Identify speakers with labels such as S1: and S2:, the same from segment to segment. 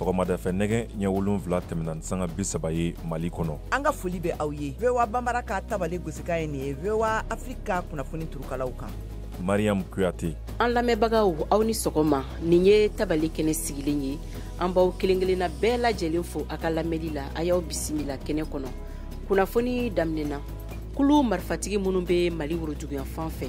S1: Sɔgɔmada fɛ nɛgɛ ɲɛ 7 tɛmɛna ni sanga 30 ye Mali kɔnɔ.
S2: An ka foli bɛ aw ye. VOA Banbara ka tabale gosikan ye nin ye VOA Afrique ka kunnafoni turukalaw kan.
S1: Mariam Kuyate.
S3: An lamɛnbagaw, aw ni sɔgɔma. Nin ye tabale kɛnɛ sigilen ye. An b'aw kelen-kelenna bɛɛ lajɛlen fo a ka lamɛnli la. A y'aw bisimila kɛnɛ kɔnɔ. Kunnafoni daminɛna. Kulu marifatigi minnu bɛ Mali woroduguyanfan fɛ,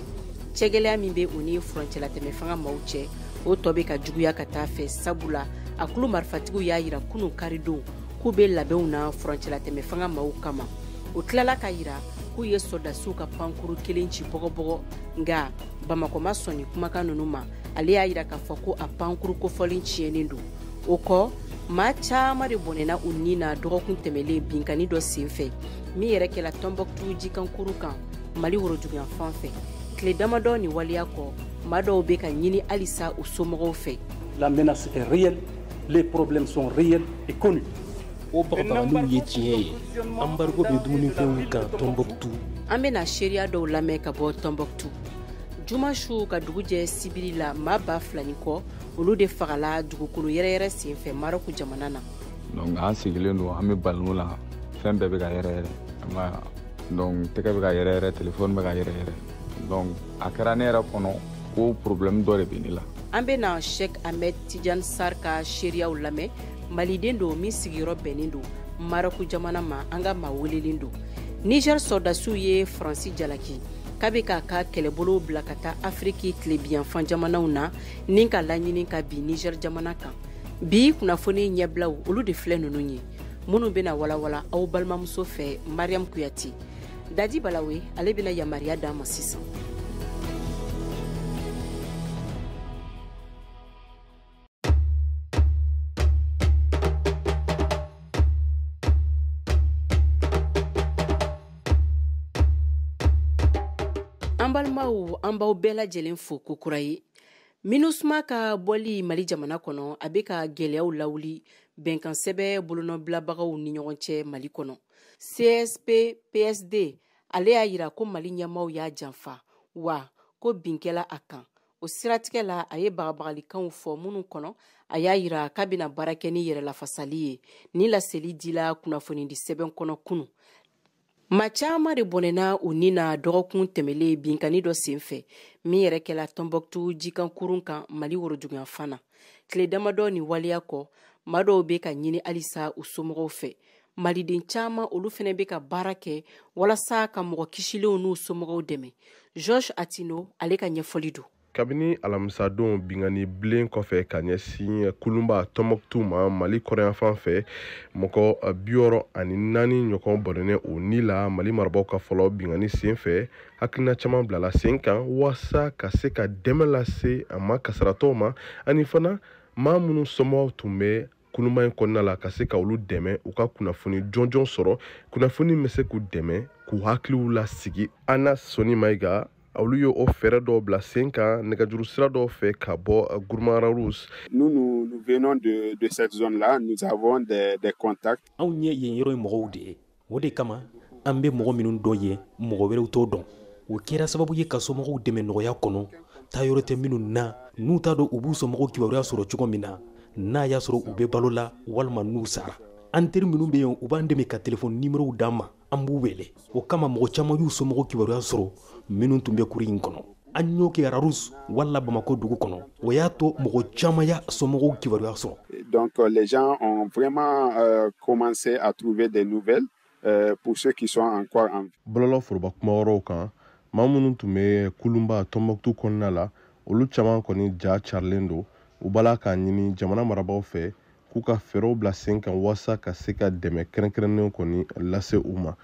S3: cɛgɛlɛya min bɛ u ni furancɛlatɛmɛ fanga maaw cɛ, o tɔ bɛ ka juguya ka taa fɛ, sabula a kulu marifatigiw y'a yira kunun karidon k'u bɛ labɛnw na furancɛlatɛmɛ fanga maaw kama. O tilala ka yira k'u ye sɔrɔdasiw ka pankuru kelen ci bɔgɔbɔgɔ, nka Bamakɔ ma sɔn nin kumakan ninnu ma. Ale y'a yira k'a fɔ ko a pankuru kofɔlen tiɲɛnen don. O kɔ, maa caman de bɔnɛna u ni na dɔgɔkun tɛmɛlen binkanni dɔ senfɛ min yɛrɛ kɛla Tɔnbɔkutu jikankuru kan Mali woroduguyanfan fɛ. Tile damadɔ ni waleya kɔ, maa dɔw bɛ ka ɲini halisa u somɔgɔw fɛ.
S4: La menace est réelle, les problèmes sont réels et connus.
S5: O bagabagaliw ye tiɲɛ ye. Embargo bɛ dumunifɛnw kan Tɔnbɔkutu.
S3: An bɛna seereya dɔw lamɛn ka bɔ Tɔnbɔkutu. Juma su ka dugu jɛ sibiri la, maa 2000 ni kɔ, olu de fagala dugukolo yɛrɛyɛrɛ senfɛ Marɔku jamana na.
S6: Donc an sigilen don, an bɛ balimu la, fɛn bɛɛ bɛ ka yɛrɛyɛrɛ. Donc tɛgɛ bɛ ka yɛrɛyɛrɛ, téléphone bɛ ka yɛrɛyɛrɛ. Donc a kɛra ne yɛrɛ kɔnɔ ko problème dɔ de bɛ ne la.
S3: An bɛna Sheikh Ahmed Tidiane Sarr ka seereyaw lamɛn. Maliden don min sigiyɔrɔ bɛnnen don Marɔku jamana ma, an ka maa welelen don. Niger sɔrɔdasiw ye Faransi jalaki k'a bɛ k'a ka kɛlɛbolo bila ka taa Afiriki tilebiyanfan jamanaw na ni ka laɲini ka bin Niger jamana kan. Bi kunnafoni ɲɛbilaw olu de filɛ ninnu ye, minnu bɛna walawala aw balimamuso fɛ Mariam Kuyate. Dadi Balawe ale bɛna yamaruya d'an ma sisan. An balimaw, an b'aw bɛɛ lajɛlen fo kokura ye. MINUSMA ka bɔli Mali jamana kɔnɔ, a bɛ ka gɛlɛyaw lawuli bɛnkansɛbɛ bolonɔbilabagaw ni ɲɔgɔn cɛ Mali kɔnɔ. CSP PSD ale y'a yira ko Mali ɲɛmaaw y'a janfa, wa ko bin kɛla a kan. O siratigɛ la, a ye bagabagalikanw fɔ minnu kɔnɔ, a y'a yira k'a bɛna baara kɛ ni yɛrɛlafasali ye. Ni laseli dila kunnafonidi sɛbɛn kɔnɔ kunun. Maa caman de bɔnɛna u ni na dɔgɔkun tɛmɛlen binkanni dɔ senfɛ min yɛrɛ kɛla Tɔnbɔkutu jikankurun kan Mali woroduguyanfan na. Tile damadɔ ni waleya kɔ, maa dɔw bɛ ka ɲini halisa u somɔgɔw fɛ. Maliden caman olu fɛnɛ bɛ ka baara kɛ walasa ka mɔgɔ kisilenw n'u somɔgɔw dɛmɛ. Georges Atino ale ka ɲɛfɔli don.
S7: Kabini alamisadon binkanni bilen kɔfɛ ka ɲɛsin kulunba Tɔnbɔkutu ma Mali kɔrɔnyanfan fɛ, mɔgɔ 64 ɲɔgɔn bɔnɛnen o ni la Mali marabaaw ka fɔlɔ binkanni sen fɛ. Hakilina caman bilala sen kan walasa ka se ka dɛmɛ lase a ma kasaratɔw ma, ani fana maa minnu somɔgɔw tun bɛ kulunba in kɔnɔna la ka se ka olu dɛmɛ u ka kunnafoni jɔnjɔn sɔrɔ, kunnafoni bɛ se k'u dɛmɛ k'u hakiliw lasigi. Ana Soni Mayiga olu ye o fɛɛrɛ dɔw bila sen kan nɛgɛjuru sira dɔw fɛ ka bɔ Gourma-Rharous.
S8: Nous, nous, nous venons de cette zone-là, nous avons des contacts.
S5: Anw ye yen yɔrɔ in mɔgɔw de ye. O de kama an bɛ mɔgɔ minnu dɔn yen, mɔgɔ wɛrɛw t'o dɔn. O kɛra sababu ye ka somɔgɔw dɛmɛ nɔgɔya kɔnɔ, taayɔrɔ tɛ minnu na, n'u t'a dɔn u b'u somɔgɔw kibaruya sɔrɔ cogo min na, n'a y'a sɔrɔ u bɛ balo la walima n'u sara. An teri minnu bɛ yen, u b'an dɛmɛ ka telefɔni nimorow d'an ma, an b'u wele. O kama mɔgɔ caman y'u somɔgɔw kibaruya sɔrɔ minnu tun bɛ kuru in kɔnɔ. An y'o kɛ Rharous wala Bamakɔ dugu kɔnɔ. O y'a to mɔgɔ caman y'a somɔgɔw kibaruya sɔrɔ.
S8: Donc les gens ont vraiment commencé à trouver des nouvelles pour ceux qui sont encore en vie.
S7: Bɔlɔlɔ foroba kuma wɛrɛw kan, maa minnu tun bɛ kulunba Tɔnbɔkutu kɔnɔna la, olu caman kɔni ja carilen don. U b'a la k'a ɲini jamana marabaaw fɛ k'u ka fɛɛrɛw bila sen kan walasa ka se ka dɛmɛ kɛrɛnkɛrɛnnenw kɔni lase u ma.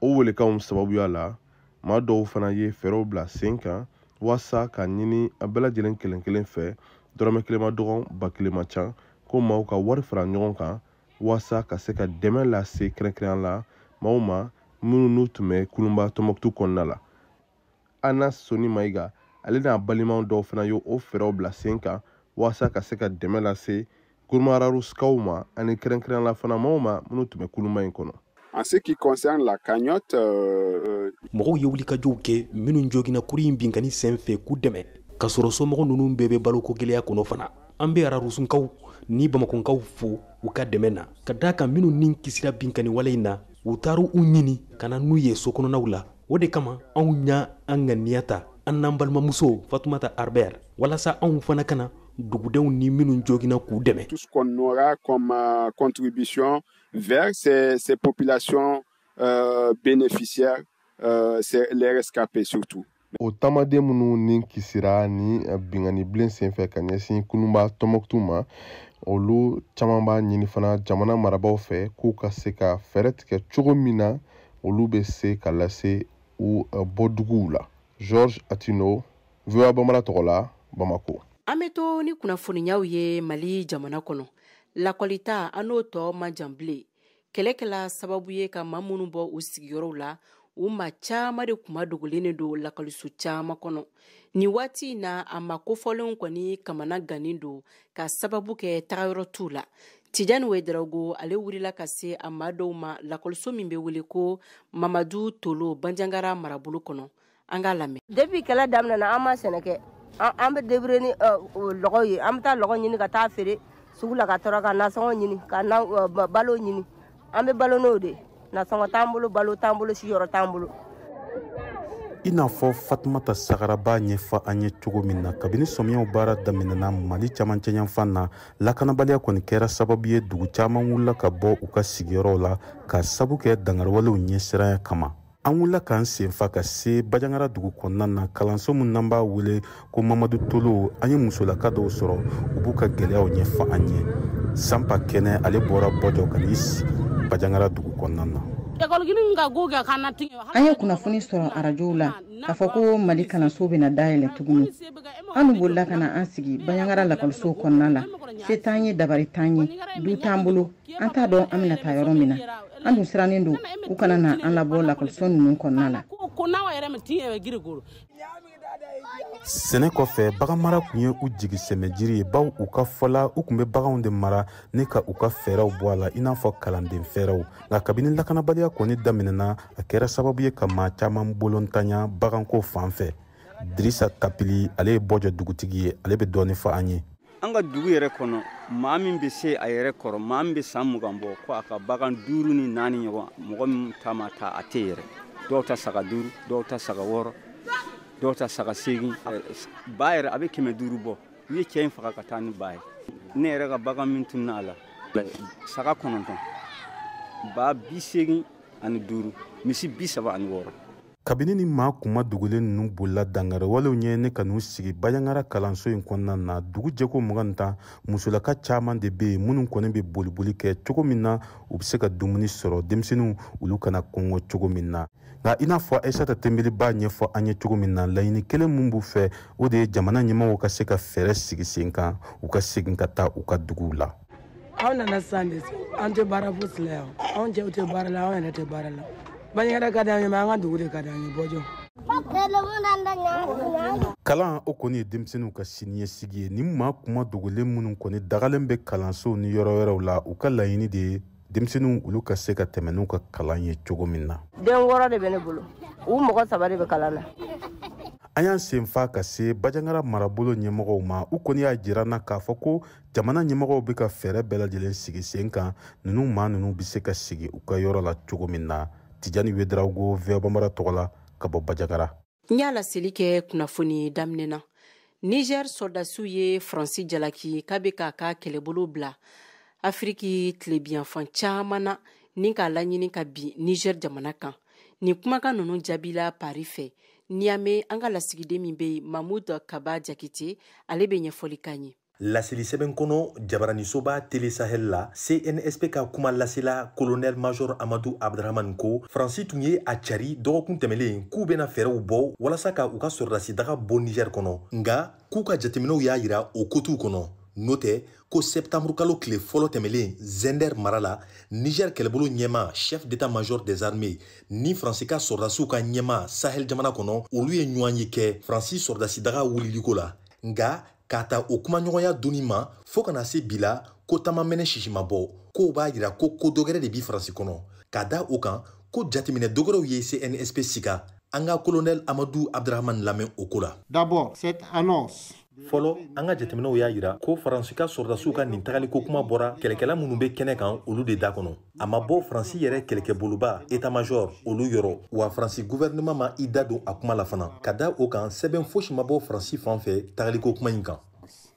S7: O welekanw sababuya la, maa dɔw fana ye fɛɛrɛw bila sen kan walasa ka ɲini a bɛɛ lajɛlen kelen kelen fɛ, dɔrɔmɛ kelen ma dɔgɔn, ba kelen ma ca, ko maaw ka wari fara ɲɔgɔn kan walasa ka se ka dɛmɛ lase kɛrɛnkɛrɛnnenya la maaw ma minnu n'u tun bɛ kulunba Tɔnbɔkutu kɔnɔna la. Ana Soni Mayiga ale n'a balimaw dɔw fana ye o fɛɛrɛw bila sen kan walasa ka se ka dɛmɛ lase Gourma-Rharouskaw ma ani kɛrɛnkɛrɛnnenya la fana maaw ma minnu tun bɛ kulunba in kɔnɔ.
S8: En ce qui concerne la cagnotte,
S5: mɔgɔw ye wulikajɔw kɛ minnu joginna kuru in binkanni sen fɛ k'u dɛmɛ, k'a sɔrɔ somɔgɔ ninnu bɛɛ bɛ baloko gɛlɛya kɔnɔ fana. An bɛ Rharouskaw ni Bamakɔkaw fo u ka dɛmɛ na, ka d'a kan minnu ni kisira binkanni wale in na, u taara u ɲini ka na n'u ye so kɔnɔnaw la. O de kama anw y'a an ŋaniya ta, an n'an balimamuso Fatumata Arbert, walasa anw fana kana dugudenw ni minnu joginna k'u dɛmɛ.
S8: Tout ce qu'on aura comme contribution vers ces populations bénéficiaires, c'est les rescapés surtout.
S7: O taamaden minnu ni kisira ni binkanni bilen senfɛ ka ɲɛsin Kulunba Tɔnbɔkutu ma, olu caman b'a ɲini fana jamana marabaaw fɛ k'u ka se ka fɛɛrɛ tigɛ cogo min na olu bɛ se ka lase u bɔduguw la. Georges Atino, VOA Bambara tɔgɔ la, Bamako.
S3: An bɛ to ni kunnafoniyaw ye Mali jamana kɔnɔ. Lakɔlita, an n'o tɔ man jan bilen. Kɛlɛ kɛla sababu ye ka maa minnu bɔ u sigiyɔrɔw la, u maa caman de kuma dogolen don lakɔliso caman kɔnɔ nin waati in na. A ma kofɔlenw kɔni kamana gannen don ka sababu kɛ tagayɔrɔ t'u la. Tijani Wedarago, ale wulila ka se a maa dɔw ma lakɔliso min bɛ wele ko Mamadu Tolo, Banjagara marabolo kɔnɔ. An k'a lamɛn.
S9: Depuis kɛlɛ daminɛna, an ma sɛnɛ kɛ. An bɛ débrouiller ni lɔgɔ ye. An bɛ taa lɔgɔ ɲini ka taa feere sugu la, ka tɔrɔ ka nasɔngɔ ɲini, ka balo ɲini. An bɛ balo n'o de. Nasɔngɔ t'an bolo, balo t'an bolo, siyɔrɔ t'an bolo.
S10: I n'a fɔ Fatumata Sagaraba ɲɛfɔ an ye cogo min na, kabini sɔmiyaw baara daminɛna Mali camancɛ yanfan na, lakanabaliya kɔni kɛra sababu ye dugu caman wulila ka bɔ u ka sigiyɔrɔw la ka sabu kɛ dangariwalew ɲɛsiranya kama. An wulila k'an senfa ka se Bajangara dugu kɔnɔna na, kalanso min n'an b'a wele ko Mamadu Tolo. An ye musolaka dɔw sɔrɔ, u b'u ka gɛlɛyaw ɲɛfɔ an ye. Sanpa Kɛnɛ, ale bɔra Bɔjɔ ka n'i sigi Bajangara dugu kɔnɔna na.
S11: An ye kunnafoni sɔrɔ arajow la k'a fɔ ko Mali kalanso bɛna dayɛlɛ tuguni. An dun bolila ka na an sigi Bajangara lakɔliso kɔnɔna la. Se t'an ye, dabari t'an ye, du t'an bolo, an t'a dɔn an bɛna taa yɔrɔ min na. An dun sirannen don u kana na an labɔ lakɔliso ninnu kɔnɔna la.
S10: Sɛnɛ kɔfɛ, baganmara tun ye u jigi sɛmɛjiri ye, baw u ka fɔla u tun bɛ baganw de mara ni ka u ka fɛɛrɛw bɔ a la, i n'a fɔ kalanden fɛɛrɛw. Nka kabini lakanabaliya kɔni daminɛna, a kɛra sababu ye ka maa caman bolontanya baganko fan fɛ. Dirisa Tapili, ale ye Bɔjɔ dugutigi ye, ale bɛ dɔɔni fɔ an ye.
S12: An ka dugu yɛrɛ kɔnɔ, maa min bɛ se a yɛrɛ kɔrɔ, maa min bɛ san 20 bɔ, ko a ka bagan 5 ni 4 ɲɔgɔn, mɔgɔ min ta ma ta, a tɛ yɛrɛ. Dɔw ta saga 5, dɔw ta saga 6, dɔw ta saga 8. Ba yɛrɛ, a bɛ 500 bɔ. U ye cɛ in faga ka taa ni ba ye. Ne yɛrɛ ka bagan min tununa a la, saga 9, ba 85, misi 36.
S10: Kabini ni maa kuma dogolen ninnu bolila dangariwalew ɲɛ ne ka n'u sigi Bajangara kalanso in kɔnɔna na, dugu jɛko 25, musolaka caman de bɛ yen minnu kɔni bɛ boliboli kɛ cogo min na u bɛ se ka dumuni sɔrɔ, denmisɛnninw olu kana kɔngɔ cogo min na. Nka i n'a fɔ Aissata Tembeli b'a ɲɛfɔ an ye cogo min na, laɲini kelen min b'u fɛ, o de ye jamana ɲɛmɔgɔw ka se ka fɛɛrɛ sigi sen kan, u ka segin ka taa u ka duguw la.
S13: Anw nana sisan de, an tɛ baara fosi la yan. Anw cɛw tɛ baara la, anw yɛrɛ tɛ baara la. Bajangara ka d'an ye, mais an ka dugu de ka d'an ye, Bɔjɔ.
S10: Kalan, o kɔni ye denmisɛnninw ka siniɲɛsigi ye. Nin maa kuma dogolen minnu kɔni dagalen bɛ kalansow ni yɔrɔ wɛrɛw la, u ka laɲini de ye denmisɛnninw olu ka se ka tɛmɛ n'u ka kalan ye cogo min na.
S9: Den 6 de bɛ ne bolo, u mɔgɔ 3 de bɛ kalan na.
S10: An y'an senfa ka se Bajangara marabolo ɲɛmɔgɔw ma. U kɔni y'a jira na k'a fɔ ko jamana ɲɛmɔgɔw bɛ ka fɛɛrɛ bɛɛ lajɛlen sigi sen kan, ninnu maa ninnu bɛ se ka sigi u ka yɔrɔ la cogo min na. Tijani Wedarago, VOA Bambara tɔgɔ la, ka bɔ Bajangara.
S3: N y'a laseli kɛ kunnafoni daminɛ na. Niger sɔrɔdasiw ye Faransi jalaki k'a bɛ k'a ka kɛlɛbolo bila Afiriki tilebinyanfan caman na ni k'a laɲini ka bin Niger jamana kan. Nin kumakan ninnu jaabila Paris fɛ. Niamey, an ka lasigiden min bɛ yen, Mahmoud Kaba Jakite, ale bɛ ɲɛfɔli k'an ye.
S14: Laseli sɛbɛn kɔnɔ jabaranisoba Télé Sahel la, CNSP ka kuma lasela colonel major Amadou Abdraman ko Faransi tun ye a cari dɔgɔkun tɛmɛlen k'u bɛna fɛɛrɛw bɔ walasa ka u ka sɔrɔdasi daga bɔ Niger kɔnɔ, nka k'u ka jateminɛw y'a yira o ko t'u kɔnɔ. N'o tɛ ko septembre kalo tile fɔlɔ tɛmɛlen, Zender mara la, Niger kɛlɛbolo ɲɛma, chef d'état-major des armées, ni Faransi ka sɔrɔdasiw ka ɲɛma Sahel jamana kɔnɔ, olu ye ɲɔgɔn ye kɛ Faransi sɔrɔdasi daga wuliliko la. Nka k'a ta o kumaɲɔgɔnya donni ma fɔɔ kana se bi la, ko taama mɛnɛ sisi ma bɔ, k'o b'a yira ko ko dɔgɛrɛ de bi Faransi kɔnɔ. Ka da o kan ko jateminɛ dɔgɛrɛw ye CNSP sika. An ka colonel Amadou Abdraman lamɛn o ko la.
S15: D'abord, cette annonce
S14: Fɔlɔ, an ka jateminɛw y'a yira ko Faransi ka sɔrɔdasiw ka nin tagaliko kuma bɔra kɛlɛkɛla minnu bɛ kɛnɛ kan, olu de da kɔnɔ. A ma bɔ Faransi yɛrɛ kɛlɛkɛboloba état major olu yɔrɔ wa. Faransi gouvernement ma i da don a kuma la fana. Ka da o kan, sɛbɛn fosi ma bɔ Faransi fan fɛ tagaliko kuma in kan.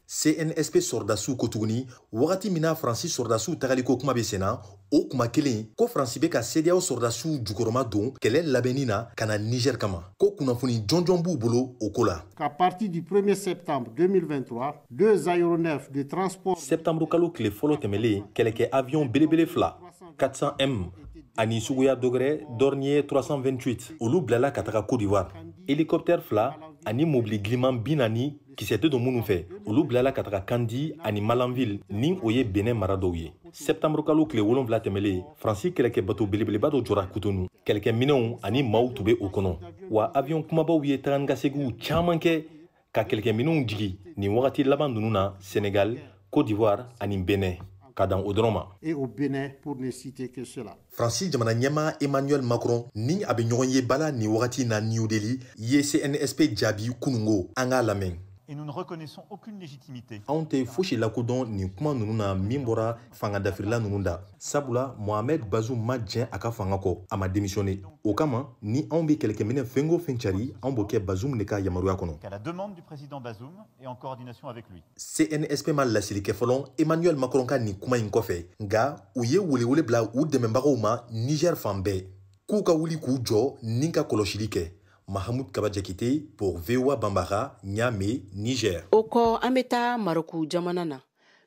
S14: CNSP sɔrɔdasiw ko tuguni, wagati min na Faransi sɔrɔdasiw tagaliko kuma bɛ senna, o kuma kelen ko Faransi bɛ ka CEDEAO sɔrɔdasiw jukɔrɔma don kɛlɛ labɛnni na ka na Niger kama, ko kunnafoni jɔnjɔn b'u bolo o ko la.
S15: Qu'à partir du 1er septembre 2023, deux aéronefs de transport
S14: Septembre kalo tile fɔlɔ tɛmɛlen, kɛlɛkɛ avion belebele fila, 400M ani suguya dɔ wɛrɛ, Dornier 328, olu bilala ka taga Côte d'Ivoire. Hélicoptère fila ani mobili giliman 40, kisɛ tɛ don minnu fɛ, olu bilala ka taga Kandi ani Malanville, ni o ye Benin mara dɔw ye. Septembre kalo tile 7 tɛmɛlen, Faransi kɛlɛkɛ bato belebeleba dɔ jɔra Kutonu. Kɛlɛkɛminɛnw ani maaw tun bɛ o kɔnɔ wa. Avion kumabaw ye taga ni ka seginw caman kɛ ka kɛlɛkɛminɛnw jigi nin wagati laban ninnu na Sénégal, Côte d'Ivoire ani Benin, ka dan o dɔrɔn ma.
S15: Et au Bénin, pour ne citer que cela.
S14: Faransi jamana ɲɛma Emmanuel Macron, ni a bɛ ɲɔgɔn ye bala nin wagati na New Delhi, ye CNSP jaabi kunungo. An k'a lamɛn.
S16: Et nous ne reconnaissons aucune légitimité.
S14: Anw tɛ fosi lakodɔn nin kuma ninnu na min bɔra fanga dafirila ninnu da, sabula Mohamed Bazoum ma jɛn a ka fanga kɔ, a ma démissionné. O kama, ni anw bɛ kɛlɛkɛminɛ fɛn o fɛn cari, anw b'o kɛ Bazoum de ka yamaruya kɔnɔ.
S16: Qu'à la demande du président Bazoum et en coordination avec lui.
S14: CNSP ma laseli kɛ fɔlɔ Emmanuel Macron ka nin kuma in kɔfɛ, nka u ye welewele bila u dɛmɛbagaw ma Niger fan bɛɛ, k'u ka wuli k'u jɔ ni ka kɔlɔsili kɛ. Mahamud Kaba Jakite pour VOA Bambara, Niamey, Niger.
S3: O kɔ, an bɛ taa Marɔku jamana na.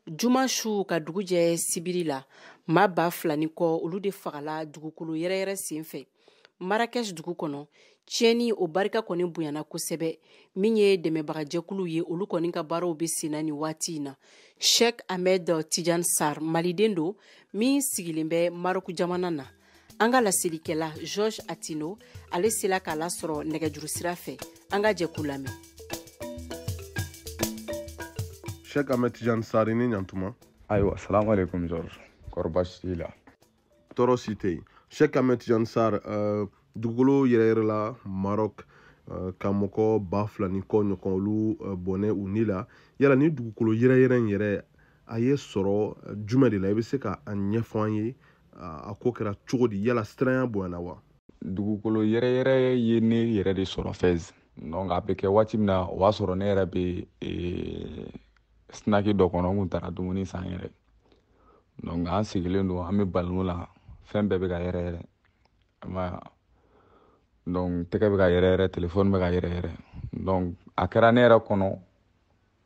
S3: Juma su ka dugu jɛ sibiri la, maa 2000 ni kɔ, olu de fagala dugukolo yɛrɛyɛrɛ sen fɛ Marakɛsh dugu kɔnɔ. Tiɲɛni o barika kɔni bonyana kosɛbɛ. Min ye dɛmɛbagajɛkulu ye, olu kɔni ka baaraw bɛ senna nin waati in na. Sheikh Ahmed Tijan Sar, maliden don min sigilen bɛ Marɔku jamana na. An ka laselikɛla George Atino, ale sela k'a lasɔrɔ nɛgɛjuru sira fɛ. An ka jɛ k'u lamɛn.
S7: Sheikh Ahmed Tijan Sar, ni ɲantuma.
S6: Ayiwa, salamu alaikum George, kɔrɔ baasi t'i la?
S7: Tɔɔrɔ si tɛ yen. Sheikh Ahmed Tijan Sar, dugukolo yɛrɛ yɛrɛ la Maroc, ka mɔgɔ 2000 ni kɔ ɲɔgɔn, olu bɔnɛ u ni la. Yala ni dugukolo yɛrɛ yɛrɛ in yɛrɛ, a ye sɔrɔ jumɛn de la? I bɛ se ka a ɲɛfɔ an ye, a ko kɛra cogo di? Yala siranya bonyana wa?
S6: Dugukolo yɛrɛ yɛrɛ ye ne yɛrɛ de sɔrɔ Fez. Donc a bɛ kɛ waati min na, o b'a sɔrɔ ne yɛrɛ bɛ snack dɔ kɔnɔ, n kun taara dumuni san yɛrɛ. Donc an sigilen don, an bɛ balon la, fɛn bɛɛ bɛ ka yɛrɛ yɛrɛ. Donc tɛgɛ bɛ ka yɛrɛ yɛrɛ, telefɔni bɛ ka yɛrɛ yɛrɛ. Donc a kɛra ne yɛrɛ kɔnɔ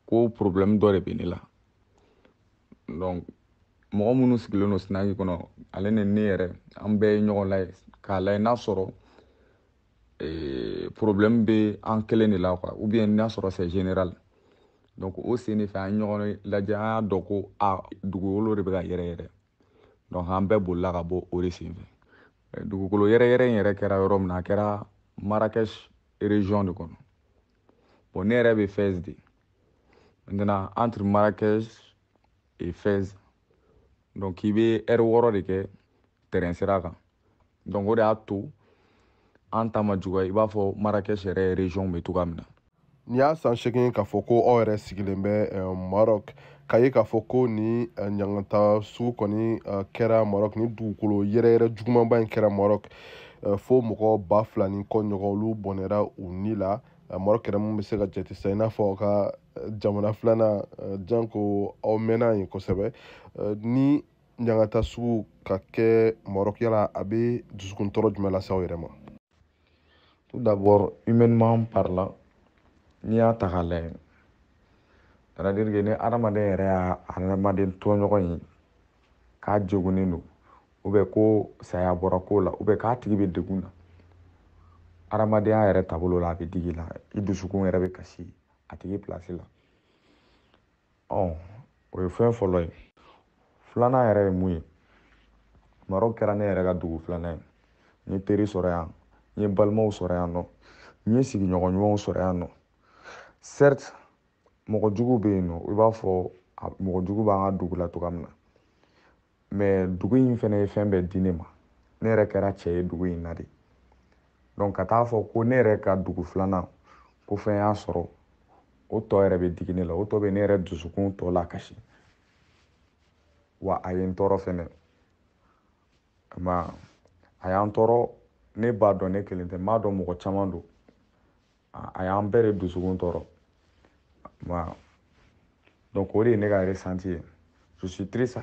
S6: ko problème dɔ de bɛ ne la. Donc mɔgɔ minnu sigilen don snack kɔnɔ, ale ni ne yɛrɛ, an bɛɛ ye ɲɔgɔn lajɛ k'a lajɛ n'a sɔrɔ problème bɛ an kelen de la quoi, ou bien n'a sɔrɔ c'est général. Donc o sen de fɛ, an ye ɲɔgɔn lajɛ, an y'a dɔn ko a dugukolo de bɛ ka yɛrɛ yɛrɛ. Donc an bɛɛ bolila ka bɔ o de sen fɛ. Dugukolo yɛrɛ yɛrɛ in yɛrɛ kɛra yɔrɔ min na, a kɛra Marrakech région de kɔnɔ. Bon, ne yɛrɛ bɛ Fès de. Maintenant, entre Marrakech et Fès, donc i bɛ heure 6 de kɛ terrain sira kan. Donc o de y'a to an ta ma juguya i b'a fɔ Marrakech yɛrɛ région bɛ cogoya min na.
S7: Nin y'a san 8 k'a fɔ ko aw yɛrɛ sigilen bɛ Maroc, k'a ye k'a fɔ ko ni ɲangata sugu kɔni kɛra Maroc, ni dugukolo yɛrɛ yɛrɛ jugumanba in kɛra Maroc, fo mɔgɔ 2000 ni kɔ ɲɔgɔn, olu bɔnɛra u ni la. Maroc yɛrɛ mun bɛ se ka jate sisan i n'a fɔ aw ka jamana filanan, janko aw mɛnna yen kosɛbɛ, ni ɲangata sugu ka kɛ Maroc, yala a bɛ dusukun tɔɔrɔ jumɛn lase aw yɛrɛ ma?
S6: Tout d'abord, humainement parlant, n'i y'a ta k'a lajɛ, c'est-à-dire que ni adamaden yɛrɛ y'a adamaden tɔɲɔgɔn ye k'a jogonnen don, ou bien ko saya bɔra ko la, ou bien k'a tigi bɛ degun na, adamadenya yɛrɛ taabolo la, a bɛ digi la, i dusukun yɛrɛ bɛ kasi a tigi place la. Ɔ, o ye fɛn fɔlɔ ye. Filanan yɛrɛ ye mun ye? Maroc kɛra ne yɛrɛ ka dugu filanan ye. N ye teri sɔrɔ yan, n ye balimaw sɔrɔ yan nɔ, n ye sigiɲɔgɔn ɲumanw sɔrɔ yan nɔ. Certes, mɔgɔ jugu bɛ yen nɔ, i b'a fɔ mɔgɔ jugu b'an ka dugu la cogoya min na, mais dugu in fɛnɛ ye fɛn bɛɛ di ne ma. Ne yɛrɛ kɛra cɛ ye dugu in na de. Donc ka taa fɔ ko ne yɛrɛ ka dugu filanan, ko fɛn y'a sɔrɔ. O tɔ yɛrɛ bɛ digi ne la, o tɔ bɛ ne yɛrɛ dusukun tɔ la kasi. Wa a ye n tɔɔrɔ fɛnɛ. Ma a y'an tɔɔrɔ, ne b'a dɔn ne kelen tɛ, n b'a dɔn mɔgɔ caman don. A y'an bɛɛ de dusukun tɔɔrɔ. Ma donc o de ye ne ka ressenti ye. Je suis triste.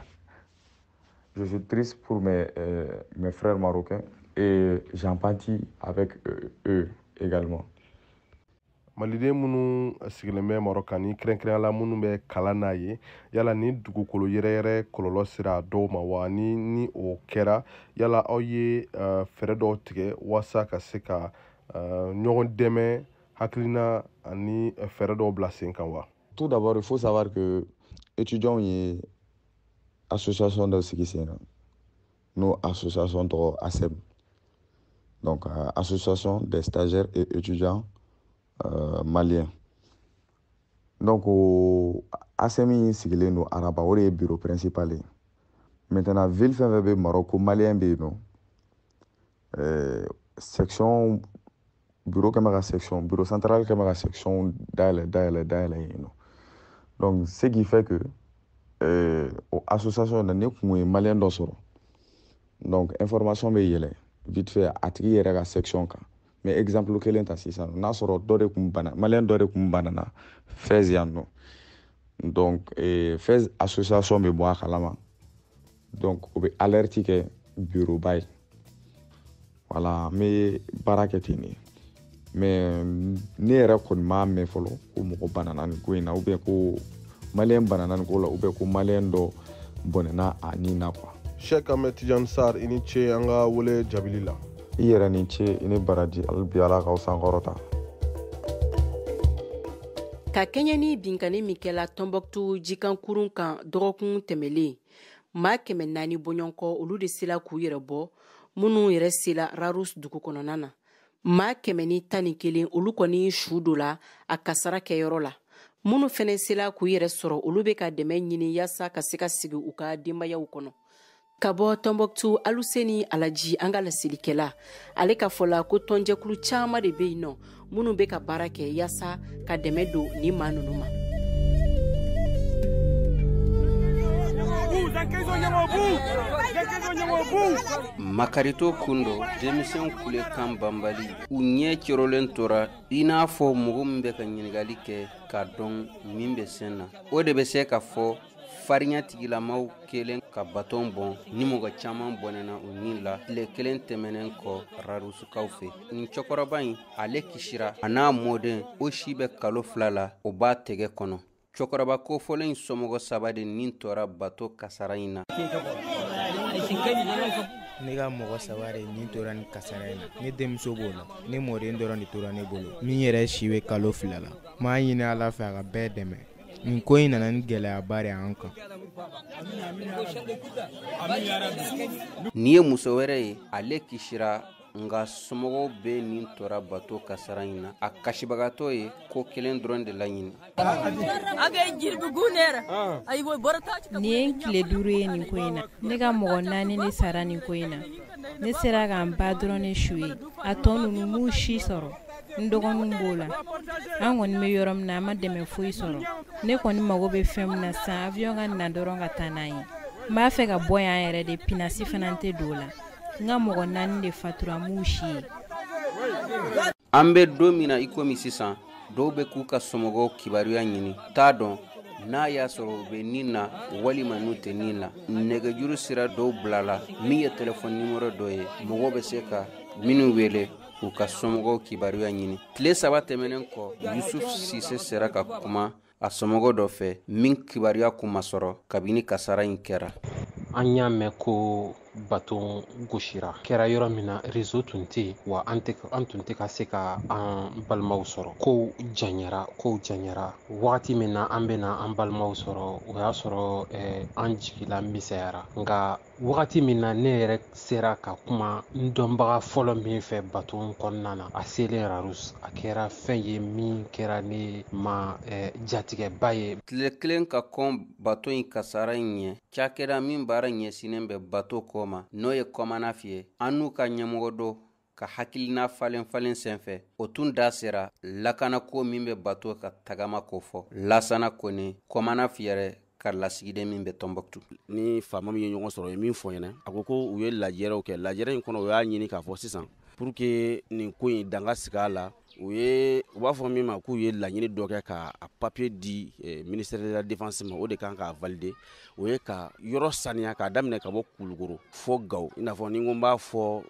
S6: Je suis triste pour mes frères marocains et j'empathie avec eux également.
S7: Maliden minnu sigilen bɛ Maroc ani kɛrɛnkɛrɛnya la minnu bɛ kalan n'a ye, yala ni dugukolo yɛrɛyɛrɛ kɔlɔlɔ sera dɔw ma wa? Ni o kɛra, yala aw ye fɛɛrɛ dɔw tigɛ walasa ka se ka ɲɔgɔn dɛmɛ, hakilina ani fɛɛrɛ dɔw bila sen kan wa?
S6: Tout d'abord, il faut savoir que étudiants ye association dɔ sigi sen kan, n'o association tɔgɔ ASEM, donc association des stagiaires et étudiants maliens. Donc o ASEM in sigilen don Rabat, o de ye bureau principal ye. Maintenant, ville fɛn fɛn bɛ Maroc ko malien bɛ yen nɔ, section bureau kɛn bɛ ka section bureau central kɛn bɛ ka section dayɛlɛ dayɛlɛ dayɛlɛ yen nɔ. Donc ce qui fait que o association na, ne kun ye malien dɔ sɔrɔ, donc information bɛ yɛlɛ vite fait a tigi yɛrɛ ka section kan. Mais exemple kelen ta sisan, n'a sɔrɔ dɔ de kun bana, malien dɔ de kun banana Fès yan nɔ, donc Fès association bɛ bɔ a kalama, donc o bɛ alerte kɛ bureau ba ye. Voilà, n bɛ baara kɛ ten de. Mais ne yɛrɛ kɔni m'a mɛn fɔlɔ ko mɔgɔ banana nin ko in na, ou bien ko malien banana nin ko la, ou bien ko malien dɔ bɔnɛna a nin na quoi.
S7: Cheikh Ahmed Tidiane Sarr, i ni ce an ka wele jaabili la.
S6: I yɛrɛ ni ce, i ni baraji, hali bi Ala k'aw sankɔrɔta.
S3: Ka kɛɲɛ ni binkanni min kɛla Tɔnbɔkutu jikankurun kan dɔgɔkun tɛmɛlen, maa 400 bɔɲɔgɔnkɔ, olu de sela k'u yɛrɛ bɔ. Minnu yɛrɛ sela Rharous dugu kɔnɔna na, maa 111, olu kɔni su dɔ la a kasara kɛyɔrɔ la. Minnu fɛnɛ sela k'u yɛrɛ sɔrɔ, olu bɛ ka dɛmɛ ɲini yaasa ka se ka sigi u ka denbayaw kɔnɔ. Ka bɔ Tɔnbɔkutu, Aluseni Alaji, an ka laselikɛla, ale ka fɔ la ko tɔnjɛkulu caman de bɛ yen nɔ minnu bɛ ka baara kɛ yaasa ka dɛmɛ don nin maa ninnu ma.
S17: Makarito kun don, denmisɛn kulekan banbali, u ɲɛ corolen tora i n'a fɔ mɔgɔ min bɛ ka ɲininkali kɛ k'a dɔn min bɛ sen na. O de bɛ se ka fɔ farinya tigilamaw kelen ka baton bɔn ni mɔgɔ caman bɔnɛna u ni la tile kelen tɛmɛnen kɔ Rharousukaw fɛ. Nin cɛkɔrɔba in, ale kisira, a n'a mɔden, o si bɛ kalo 2 la, o b'a tɛgɛ kɔnɔ. Cɛkɔrɔba kofɔlen in somɔgɔ 3 de nin tora bato kasara in na.
S18: Ne ka mɔgɔ 3 de nin tora nin kasara in na. Ne denmuso b'o la, ne mɔden dɔrɔn de tora ne bolo, min yɛrɛ si bɛ kalo 2 la. N b'a ɲini Ala fɛ a ka bɛɛ dɛmɛ. Nin ko in nana ni gɛlɛyaba de y'an kan.
S17: Nin ye muso wɛrɛ ye, ale kisira, nka somɔgɔw bɛɛ nin tora bato kasara in na. A kasibagatɔ ye ko kelen dɔrɔn de laɲini.
S19: Nin ye tile 5 ye nin ko in na. Ne ka mɔgɔ 4 de sara nin ko in na. Ne sera ka n ba dɔrɔn de su ye. A tɔ ninnu m'u si sɔrɔ. N dɔgɔninw b'o la. An kɔni bɛ yɔrɔ min na, an ma dɛmɛ foyi sɔrɔ. Ne kɔni mago bɛ fɛn min na sisan, avion ka na dɔrɔn ka taa n'an ye. N b'a fɛ ka bɔ yan yɛrɛ de, pinasi fana tɛ don o la. N ka mɔgɔ 4 de fatura, m'u si ye.
S17: An bɛ don min na i komi sisan, dɔw bɛ k'u ka somɔgɔw kibaruya ɲini, t'a dɔn n'a y'a sɔrɔ u bɛ nin na walima n'u tɛ nin na. Nɛgɛjuru sira dɔw bilala min ye telefɔni nimɔrɔ dɔ ye, mɔgɔw bɛ se ka minnu wele u ka somɔgɔw kibaruya ɲini. Tile 3 tɛmɛnen kɔ, Yusuf Sise sera ka kuma a somɔgɔ dɔ fɛ min kibaruya kun ma sɔrɔ kabini kasara in kɛra.
S20: An y'a mɛn ko baton gosira, kɛra yɔrɔ min na réseau tun tɛ yen, wa an tun tɛ ka se ka an balimaw sɔrɔ. Kow janyara wagati min na an bɛna an balimaw sɔrɔ, o y'a sɔrɔ an jigila misɛnyara. Nka wagati min na ne yɛrɛ sera ka kuma n dɔnbaga fɔlɔ min fɛ baton kɔnɔna na, a selen Rharous, a kɛra fɛn ye min kɛra ne ma jatigɛba ye.
S17: Tile kelen ka kɔn bato in kasara in ɲɛ, cakɛda min baara ɲɛsinnen bɛ bato kɔ ma, n'o ye Kɔmanaf ye, an n'u ka ɲɛmɔgɔ dɔ ka hakilina falen falen senfɛ, o tun da sera lakanako min bɛ bato ka tagama kofɔ. Lasana Kone, Kɔmanaf yɛrɛ ka lasigiden min bɛ Tɔnbɔkutu.
S21: Ni faama min ye ɲɔgɔn sɔrɔ, ye min fɔ ɲɛna, a ko ko u ye lajɛrɛw kɛ. Lajɛrɛ in kɔnɔ, u y'a ɲini k'a fɔ sisan pour que nin ko in danga sigi a la. U ye, u b'a fɔ min ma k'u ye laɲini dɔ kɛ ka a papier di ministère de la défense ma, o de kan k'a valider. O ye ka yɔrɔ saniya k'a daminɛ ka bɔ Kulukoro fo Gawo, i n'a fɔ ni n ko n b'a fɔ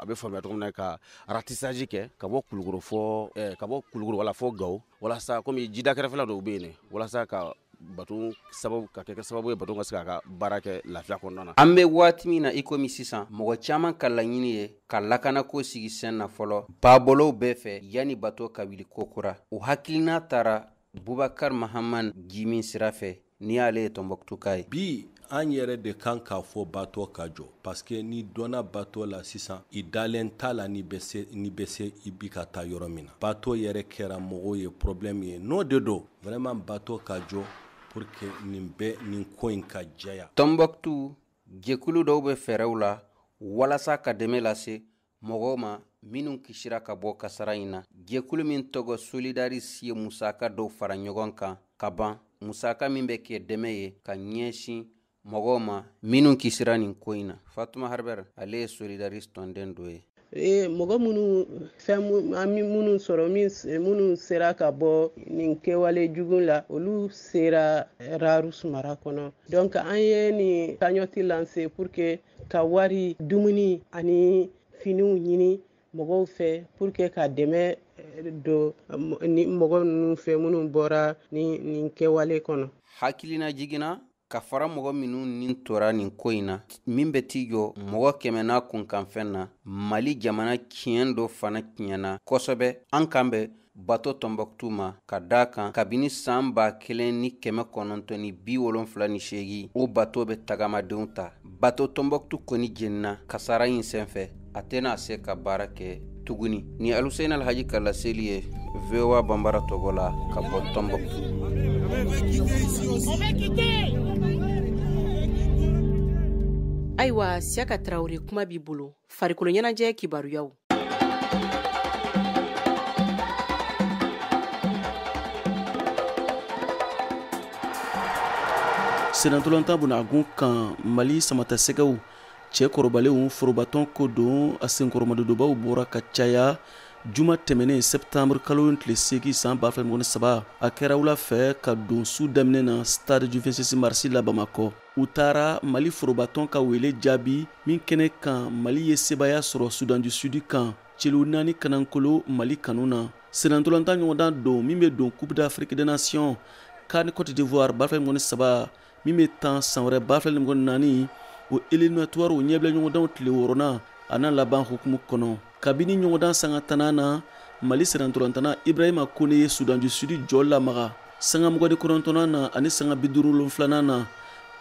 S21: a bɛ faamuya cogo min na, ka ratissage kɛ ka bɔ Kulukoro fo ka bɔ Kulukoro wala fo Gawo, walasa komi jida kɛrɛfɛla dɔw bɛ yen dɛ, walasa ka bato sababu ka kɛ sababu ye bato ka se k'a ka baara kɛ lafiya kɔnɔna na.
S17: An bɛ waati min na i komi sisan, mɔgɔ caman ka laɲini ye ka lakanako sigi sen na fɔlɔ babolow bɛɛ fɛ yanni bato ka wuli kokura. O hakilina taara Bubakar Mahaman Jimin sira fɛ, ni y'ale ye Tɔnbɔkutuka ye.
S22: Bi an yɛrɛ de kan k'a fɔ bato ka jɔ, parce que ni donna bato la sisan, i dalen t'a la ni bɛ se, ni bɛ se i bi ka taa yɔrɔ min na. Bato yɛrɛ kɛra mɔgɔw ye problème ye, n'o de don vraiment bato ka jɔ pour que nin bɛɛ, nin ko in ka jɛya.
S17: Tɔnbɔkutu jɛkulu dɔw bɛ fɛɛrɛw la walasa ka dɛmɛ lase mɔgɔw ma minnu kisira ka bɔ kasara in na. Jɛkulu min tɔgɔ Solidaris ye musaka dɔw fara ɲɔgɔn kan ka ban, musaka min bɛ kɛ dɛmɛ ye ka ɲɛsin mɔgɔw ma minnu kisira nin ko in na. Fatuma Harber, ale ye Solidaris tɔnden dɔ ye.
S23: Mɔgɔ minnu fɛn an minnu sɔrɔ, minnu sera ka bɔ nin kɛwale jugu la, olu sera Rharous mara kɔnɔ. Donc an ye nin cagnotte lancé pour que ka wari, dumuni ani finiw ɲini mɔgɔw fɛ pour que ka dɛmɛ don ni mɔgɔ ninnu fɛ minnu bɔra ni nin kɛwale kɔnɔ.
S17: Hakilina jiginna ka fara mɔgɔ minnu nin tora nin ko in na, min bɛ t'i jɔ mɔgɔ 100 n'a kunkanfɛn na. Mali jamana tiɲɛ dɔ fana tiɲɛna kosɛbɛ. An kan bɛ bato Tɔnbɔkutu ma ka da kan kabini san 1978, o bato bɛ tagamadenw ta. Bato Tɔnbɔkutu kɔni jenina kasara in senfɛ, a tɛna se ka baara kɛ tuguni. Ni Aluseni Alhaji ka laseli ye VOA Banbara tɔgɔ la ka bɔ Tɔnbɔkutu.
S3: Ayiwa, Siyaka Tarawele, kuma b'i bolo. Farikolo ɲɛnajɛ kibaruyaw.
S24: Senatɔlɔntan bunagun kan, Mali samatasɛgɛw cɛ kɔrɔbalenw forobatɔn ko don a senkɔrɔmadonbaw bɔra ka caya juma tɛmɛnen septembre kalo tile 8 san 2023. A kɛra wula fɛ ka don su daminɛ na stade du 26 mars la Bamakɔ. U taara Mali forobatɔn ka wele jaabi min kɛnɛ kan, Mali ye sebaya sɔrɔ Sudan du Sud kan celu 4 kanankolo Mali kanu na. Senatɔlɔntan ɲɔgɔndan don min bɛ don Coupe d'Afrique des Nations CAN Côte d'Ivoire 2023 min bɛ tan san wɛrɛ 2024, o éliminatoire o ɲɛbila ɲɔgɔndanw tile 6nan a n'a laban hukumu kɔnɔ. Kabini ɲɔgɔndan sanga 10nan na, Mali senatɔlɔntanna Ibrahima Kone ye Sudan du Sud jɔ lamaga sanga 29nan na ani sanga 52nan na.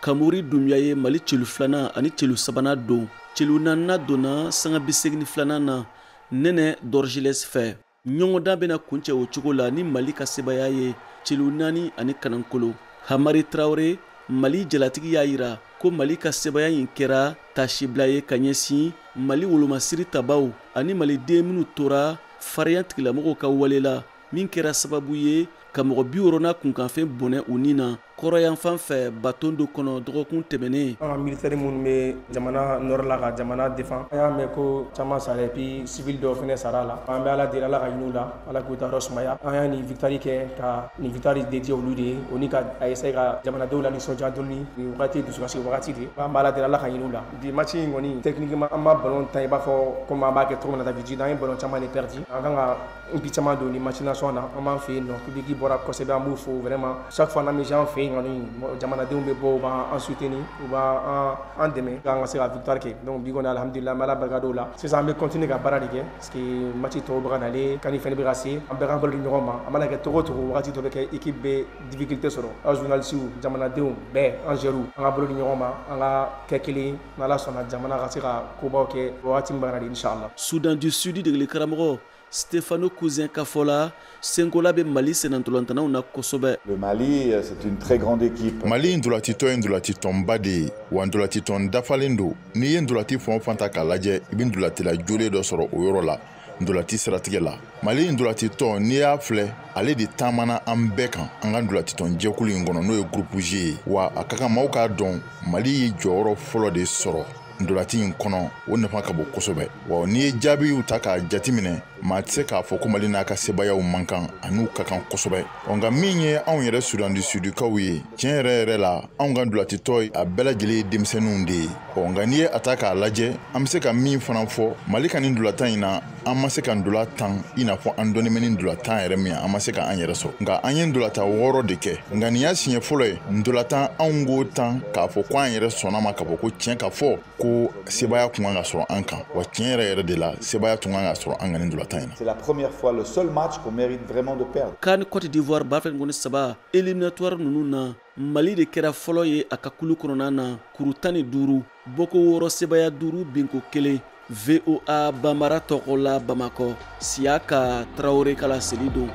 S24: Kamori Dunbiya ye Mali celu 2nan ani celu 3nan don. Celu 4nan donna sanga 82nan na Nɛnɛ Dorgelès fɛ. Ɲɔgɔndan bɛna kuncɛ o cogo la ni Mali ka sebaya ye celu 4 ani kanankolo. Hamari Traoré, Mali jalatigi y'a yira ko Mali ka sebaya in kɛra tasibila ye ka ɲɛsin Mali wolomasiri tabaw ani maliden minnu tora farinya tigilamɔgɔw ka wale la, min kɛra sababu ye ka mɔgɔ 60 kunkanfɛn bɔnɛ u ni na kɔrɔyanfan fɛ baton dɔ kɔnɔ dɔgɔkun tɛmɛnen.
S25: An ka militaire minnu bɛ jamana nord la ka jamana défend, an y'a mɛn ko caman sara et puis civil dɔw fana sara la. An bɛ Ala deli, Ala ka hinɛ u la, Ala k'u ta yɔrɔ sumaya. An y'a nin victoire kɛ ka nin victoire dédié olu de ye, o ni ka a essayer ka jamanadenw la nisɔndiya dɔɔni. Nin wagati ye dusukasi wagati de ye, an bɛ Ala deli, Ala ka hinɛ u la. Bi match in kɔni techniquement an ma ballon tan i b'a fɔ comme an b'a kɛ cogo min na d'habitude, an ye ballon caman de perdu. An kan ka but caman don nin match nation na. An b'an fɛ yen nɔ, public bɔra kosɛbɛ, an b'u fo vraiment. Chaque fois n'an bɛ jouer an fɛ yen kɔni, jamanadenw bɛ bɔ, u b'an soutenir, u b'an dɛmɛ k'an ka se ka victoire kɛ. Donc bi kɔni alhamdulillah, an bɛ Ala barika da o la. Sisan an bɛ continuer ka baara de kɛ parce que match tɔw bɛ ka nalen, CAN fɛnɛ bɛ ka se, an bɛɛ k'an bolo di ɲɔgɔn ma. A mana kɛ cogo o cogo, wagati dɔ bɛ kɛ équipe bɛ difficulté sɔrɔ. Aw journalistes, jamanadenw bɛɛ, an joueurs, an ka bolo di ɲɔgɔn ma, an ka kɛ kelen, n'Ala sɔnna jamana ka se ka kobaw kɛ wagati min bɛ ka nalen inchallah.
S24: Soudan du Sud degeli karamɔgɔ Stefano Cousin ka fɔ la, senkola bɛ Mali sennantolatannaw na kosɛbɛ.
S1: Le Mali, c'est une très grande équipe.
S2: Mali ntolatitɔn ye ntolatitɔnba de ye, wa ntolatitɔn dafalen don. N'i ye ntolati fɛn o fɛn ta k'a lajɛ, i bɛ ntolatila jolen dɔ sɔrɔ o yɔrɔ la. Ntolati siratigɛ la, Mali ntolatitɔn, n'i y'a filɛ, ale de taamana an bɛɛ kan an ka ntolatitɔn jɛkulu in kɔnɔ, n'o ye groupe G ye. Wa a ka kan maaw k'a dɔn, Mali ye jɔyɔrɔ fɔlɔ de sɔrɔ ntolati in kɔnɔ, o nafa ka bon kosɛbɛ. Wa n'i ye jaabiw ta k'a jateminɛ, maa tɛ se k'a fɔ ko Mali n'a ka sebayaw man kan, an'u ka kan kosɛbɛ. Nka min ye anw yɛrɛ Sudan du Sudikaw ye, tiɲɛ yɛrɛ yɛrɛ la, anw ka ntolatitɔ a bɛɛ lajɛlen ye denmisɛnninw de ye. Nka n'i ye a ta k'a lajɛ, an bɛ se ka min fana fɔ Mali ka nin ntolatan in na, an ma se ka ntola tan i n'a fɔ an dɔnnen bɛ ni ntolatan yɛrɛ min ye, an ma se ka an yɛrɛ sɔrɔ. Nka an ye ntolatan 6 de kɛ. Nka nin y'a siɲɛ fɔlɔ ye ntolatan anw k'o tan k'a fɔ ko an yɛrɛ sɔnna ma k'a fɔ ko tiɲɛ ka fɔ ko sebaya tun kan ka sɔrɔ an kan. Wa tiɲɛ yɛrɛ yɛrɛ de la, sebaya tun kan ka sɔrɔ an kan nin ntolatan in na.
S1: C'est la première fois, le seul match qu'on mérite vraiment de perdre.
S24: CAN Côte d'Ivoire 2023 éliminatoire ninnu na, Mali de kɛra fɔlɔ ye a ka kulu kɔnɔna na, kuru 15, bɔko 6, sebaya 5, binko 1. VOA Bambara tɔgɔ la Bamakɔ, Siyaka Tarawele ka laseli don.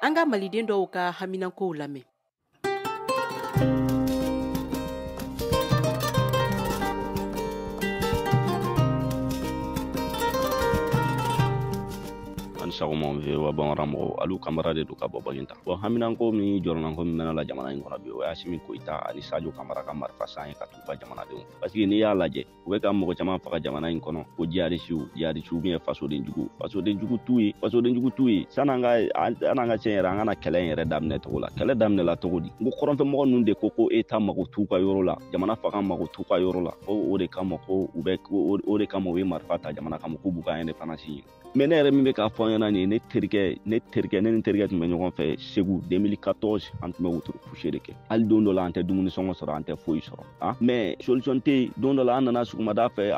S3: An ka maliden dɔw ka haminankow lamɛn.
S4: Sɔgɔma VOA Bambara mɔgɔw, Alu Kamara de don ka bɔ Baginda. Bon, haminanko min jɔrɔnanko min bɛ la jamana in kɔnɔ bi, o ye Asimi Goyita ani Sadio Kamara ka marifa san ye ka t'u ka jamanadenw. Parce que n'i y'a lajɛ, u bɛ ka mɔgɔ caman faga jamana in kɔnɔ ko jihadisiw min ye fasoden jugu t'u ye. San'an ka tiɲɛ yɛrɛ, an kana kɛlɛ in yɛrɛ daminɛ cogo la. Kɛlɛ daminɛla cogo di? N ko kɔrɔnfɛmɔgɔ ninnu de ko État mago t'u ka yɔrɔ la, jamana fanga mago t'u ka yɔrɔ la. Ko o de kama ko u bɛ o de kama u ye marifa ta jamana kama k'u b'u ka indépendance ɲini. Mais ne yɛrɛ min bɛ k'a fɔ an ɲɛna nin ye, ne terikɛ ne ni terikɛ tun bɛ ɲɔgɔn fɛ Segu 2014, an tun bɛ wotoro coucher de kɛ. Hali don dɔ la an tɛ dumuni sɔngɔ sɔrɔ, an tɛ foyi sɔrɔ. Mais solution tɛ yen. Don dɔ la an nana sɔgɔmada fɛ,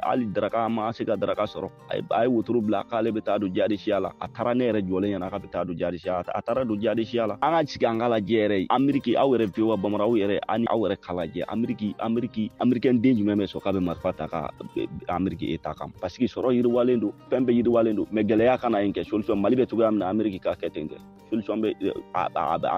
S4: hali daraka an ma se ka daraka sɔrɔ. A ye wotoro bila k'ale bɛ taa don jihadisiya la. A taara ne yɛrɛ jɔlen ɲɛna k'a bɛ taa don jihadisiya la. A taara don jihadisiya la. An ka sigi an k'a lajɛ yɛrɛ. Ameriki, aw yɛrɛ VOA Bambara, aw yɛrɛ ani aw yɛrɛ k'a lajɛ. Ameriki den jumɛn bɛ sɔn k'a bɛ marifa ta ka Ameriki État kama? Parce que sɔrɔ yiriwalen don, fɛn bɛɛ yiriwalen don. Mais gɛlɛya kana yen kɛ solution. Mali bɛ cogoya min na, Ameriki ka kɛ ten kɛ. Solution bɛ a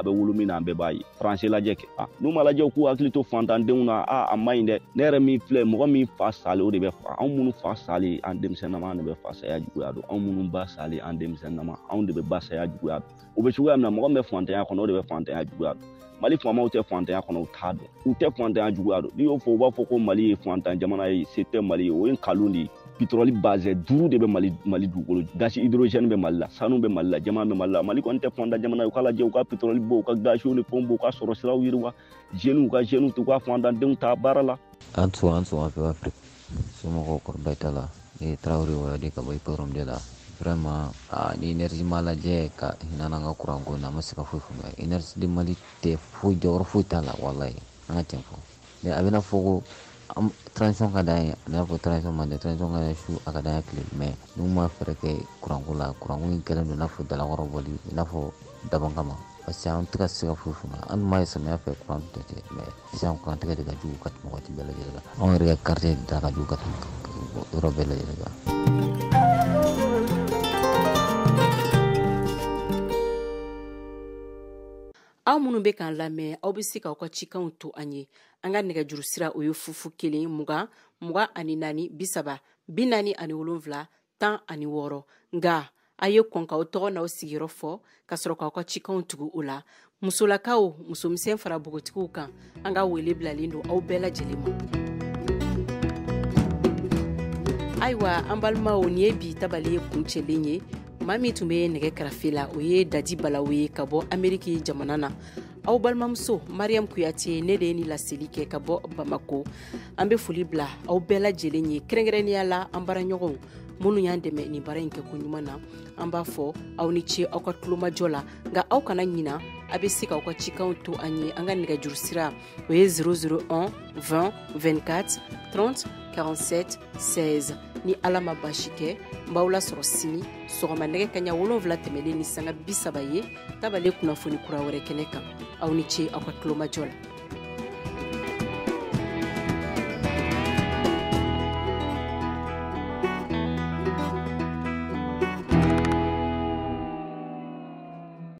S4: bɛ wolo min na, an bɛɛ b'a ye. Faransi lajɛ kɛ. N'u ma lajɛ u k'u hakili to fantandenw na, a man ɲi dɛ. Ne yɛrɛ min filɛ, mɔgɔ min fa salen, o de bɛ fa. Anw minnu fa salen, an denmisɛnninama de bɛ fa saya juguya dɔn. Anw minnu ba salen, an denmisɛnninama, anw de bɛ ba saya juguya dɔn. O bɛ cogoya min na, mɔgɔ min bɛ fantanya kɔnɔ, o de bɛ fantanya juguya dɔn. Mali faamaw tɛ fantanya kɔnɔ, u t'a dɔn. U tɛ fantanya juguya dɔn. N'i y'o fɔ, u b'a fɔ ko Mali ye fantan jamana ye, se tɛ Mali ye. O ye nkalon de ye. Pétrole basé 5 de bɛ Mali dugukolo. Gaz hydrogène bɛ Mali la, sanu bɛ Mali la, jama bɛ Mali la. Mali kɔni tɛ fantan jamana ye. U k'a lajɛ, u ka pétrole bɔ, u ka gaziw ni fɛnw bɔ, u ka sɔrɔ siraw yiriwa. Jeunes, u ka jeunes t'u ka fantandenw ta baara la.
S5: An sɔn fɛ Afrique somɔgɔw kɔrɔba t'a la. Ne ye Tarawele Wayode ka bɔ Hippodrome de la. Vraiment, ni énergie ma lajɛ ka hinɛ n'an ka courant ko na, an ma se ka foyi faamuya. Énergie de Mali tɛ foyi, jɔyɔrɔ foyi t'a la, walayi. An ka tiɲɛ fɔ. Mais a bɛna fɔ ko transition ka d'an ye, a bɛna fɔ transition man di, transition ka d'an ye su, a ka d'an ye tile. Mais n'u ma fɛɛrɛ kɛ courant ko la, courant ko in kɛlen don i n'a fɔ dalakɔrɔ bɔli, i n'a fɔ dabɔn kama. Parce que an tɛ ka se ka foyi faamuya. An tun b'a ye samiya fɛ courant tun tɛ, mais sisan courant tigɛ de ka jugu ka tɛmɛ waati bɛɛ lajɛlen kan. Anw yɛrɛ ka quartier da ka jugu ka tɛmɛ yɔrɔ bɛɛ lajɛlen kan.
S3: Aw minnu bɛ k'an lamɛn, aw bɛ se k'aw ka cikanw to an ye. An ka nɛgɛjuru sira o ye 0 0 20 24 30 47 16. Nka a ye kɔn k'aw tɔgɔ n'aw sigiyɔrɔ fɔ ka sɔrɔ k'aw ka cikanw tugu o la. Musolakaw, musomisɛn fara npogotigiw kan, an ka wele bilalen don aw bɛɛ lajɛlen ma. Ayiwa, an balimaw, nin ye bi tabale kuncɛlen ye. Maa min tun bɛ nɛgɛ karafe la, o ye Dadi Balawu ye ka bɔ Ameriki jamana na. Aw balimamuso Mariam Kuyate, ne de ye ni laseli kɛ ka bɔ Bamako. An bɛ foli bila aw bɛɛ lajɛlen ye, kɛrɛnkɛrɛnnenya la an baaraɲɔgɔnw minnu y'an dɛmɛ nin baara in kɛko ɲuman na. An b'a fɔ aw ni ce aw ka tulomajɔ la. Nka aw kana ɲina, a bɛ se k'aw ka cikanw to an ye. An ka nɛgɛjuru sira o ye 001 20 24 30 47 16. Ni Ala ma baasi kɛ, n b'aw lasɔrɔ sini sɔgɔma nɛgɛ kaɲa 7 tɛmɛlen ni sanga 30 ye tabale kunnafoni kura wɛrɛ kɛnɛ kan. Aw ni ce aw ka tulomajɔ la.